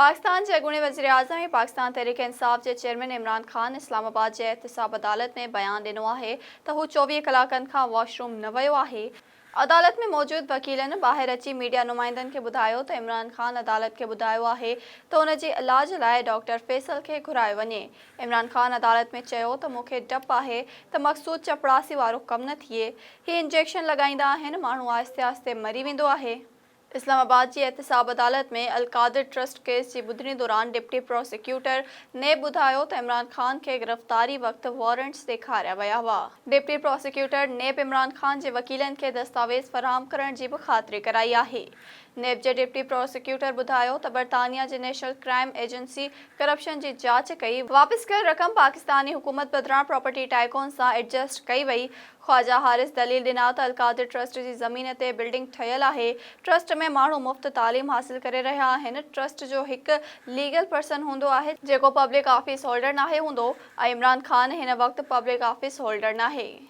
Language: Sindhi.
پاڪستان جي اڳوڻي وزيراعظم ۽ پاڪستان تحريڪ انصاف جي چيئرمين عمران خان اسلام آباد جي احتساب عدالت ۾ بيان ڏنو آهي ته هو 24 ڪلاڪن کان واش روم نه ويو آهي. عدالت ۾ موجود وڪيلن ٻاهر اچي ميڊيا نمائندن کي ٻڌايو ته عمران خان عدالت کي ٻڌايو آهي ته ان جي علاج لاء ڊاڪٽر فيصل کي گهرايو وڃي. عمران خان عدالت ۾ چيو ته مون کي ڊپ آهي ته مقصود چپڙاسي وارو ڪم نه ٿئي، هي انجيڪشن لڳائيندا آهن، ماڻهو آهستي آهستي مري ويندو آهي. اسلام آباد جي احتساب عدالت ۾ القادر ٽرسٽ ڪيس جي ٻڌڻي دوران ڊپٽي پراسيڪيوٽر نيب ٻڌايو ته عمران خان کي گرفتاري وقت وارنٽس ڏيکاريا ويا هئا. Deputy prosecutor NAB Imran Khan جي وڪيلن کي دستاويز فراهم ڪرڻ جي به خاطري ڪرائي آهي. نيب جي ڊپٽي پراسيڪيوٽر ٻڌايو ته برطانيا جي نيشنل ڪرائم ايجنسي ڪرپشن جي جاچ ڪئي، واپس ڪيل رقم پاڪستاني حڪومت بدران پراپرٽي ٽائيڪون سان ايڊجسٽ ڪئي وئي. خواجه حارث دليل ڏنا ته القادر ٽرسٽ جي زمين تي بلڊنگ ٺهيل آهي، ٽرسٽ ۾ ماڻهو مفت تعليم حاصل ڪري رهيا آهن، ٽرسٽ جو هڪ ليگل پرسن هوندو آهي جيڪو پبلڪ آفيس هولڊر ناهي هوندو ۽ عمران خان هن وقت پبلڪ آفيس هولڊر ناهي.